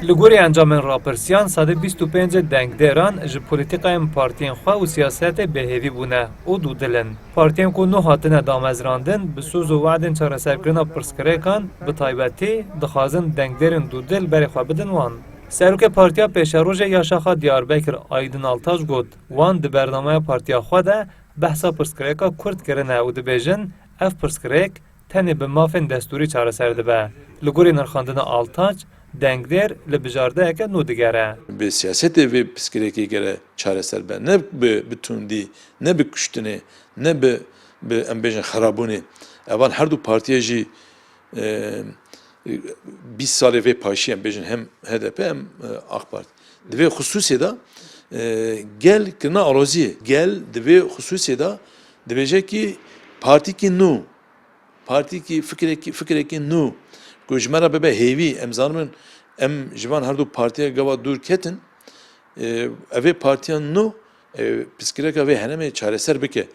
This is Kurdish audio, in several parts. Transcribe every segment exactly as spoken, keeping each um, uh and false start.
Li gorî encamên rapirsiyan, sedê bîst û pêncê dengdêran ji polîtîkayên partiyên xwe û siyasetê bêhêvî bûne û dûdil in. Partiyên ku nû hatine damezrandin, bi soz û we'dên çareserkirina pirsgirêkan, bi taybetî dixwazin dengdêrên dûdil berê xwe bidin wan. Serokê Partiya Pêşerojê ya Şaxa Diyarbekir Aydin Altaş got, wan di bernameya partiya xwe de behsa pirsgirêka Kurd kirine û dibêjin, ev pirsgirêk tenê bi mafên destûrî çareser dibe. Li gorî nirxandina Altaç, dengdêr li bijardeyeke nû digere. Bi siyasetê vê pirsgirêkê gere çareser be. Ne bi, bi tundî, ne bi kuştinê, ne bi, bi, em bêjin, xerabûnê. Evan her du partiye jî, e, bîst salê vê paşî, em bêjin, hem H D P hem, e, AK Parti. Di vê xisûsê de, e, gel kirina aloziyê. Gel di vê xisûsê de dibêje kî partîkî nû, partîkî fikrekî, fikrekî nû ku ji me re bibe hêvî, em zanibin, em ji van her du partiya gava dûr ketin, e, ev ê partiya nû, e, pirsgirêka vê herêmê çareser bike.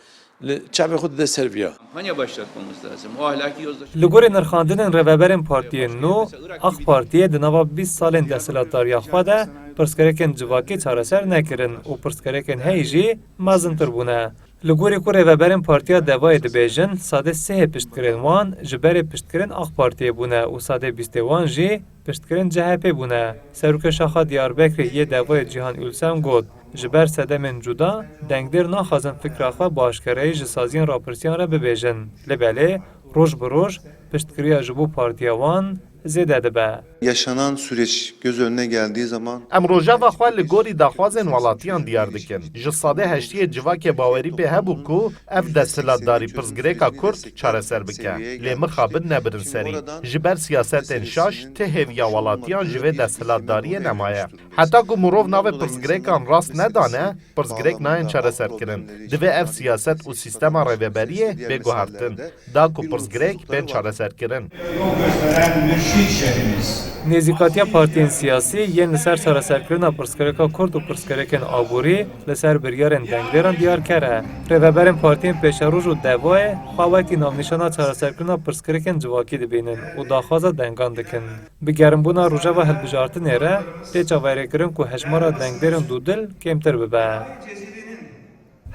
Li çavê xwe dide ser viya. Kampanya başlatmamız lazım. O ahlaki yozlaşma. Li gorî nirxandinên rêveberên partiyên nû, AK Partiyê di nava bîst salên desthilatdariya xwe de pirsgirêkên civakî çareser nekirin û pirsgirêkên heyî jî mezintir bûne. Li gorî ku rêveberên Partiya Devayê dibêjin, sedê sihê piştgirên wan ji berê piştgirên AK Partiyê bûne û sedê bîstê wan jî piştgirên C H P bûne. Serokê Şaxa Diyarbekirê yê Devayê Cîhan Ülsen got, ji ber sedemên cuda, dengdêr naxwazin fikra xwe bi aşkereyî ji saziyên rapirsiyan re bibêjin. Lê belê, roj bi roj, piştgiriya ji bo partiya wan zêde dibe. Yaşanan süreç göz önüne geldiği zaman Em rojeva xwe li gorî daxwazên welatiyan diyar dikin. Ji sedê heştiyê civakê bawerî pê hebû ku ev desthilatdarî pirsgirêka Kurd çareser bike. Lê mixabin nebirin serî. Ji ber siyasetên şaş, ti hêviya welatiyan ji vê desthilatdariyê nemaye. Heta ku mirov navê pirsgirêkan rast nedane, pirsgirêk nayên çareserkirin. Divê ev siyaset û sîstema rêveberiyê bê guhertin, da ku pirsgirêk bên çareserkirin. Yol gösteren mürşit şehrimiz. Nêzîkatiya partiyên siyasî yên li ser çareserkirina pirsgirêka Kurd û pirsgirêkên aborî li ser biryarên dengdêran diyarker e. Rêveberên partiyên pêşeroj û devayê xwe wekî navnîşana çareserkirina pirsgirêkên civakî dibînin û daxwaza dengan dikin. Bi gerimbûna rojeva hilbijartinê re tê çaverêkirin ku hejmara dengdêrên dûdil kêmtir bibe.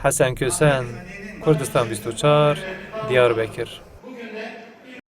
Hesen Kösen, Kurdistan bîst û çar, Diyarbekir.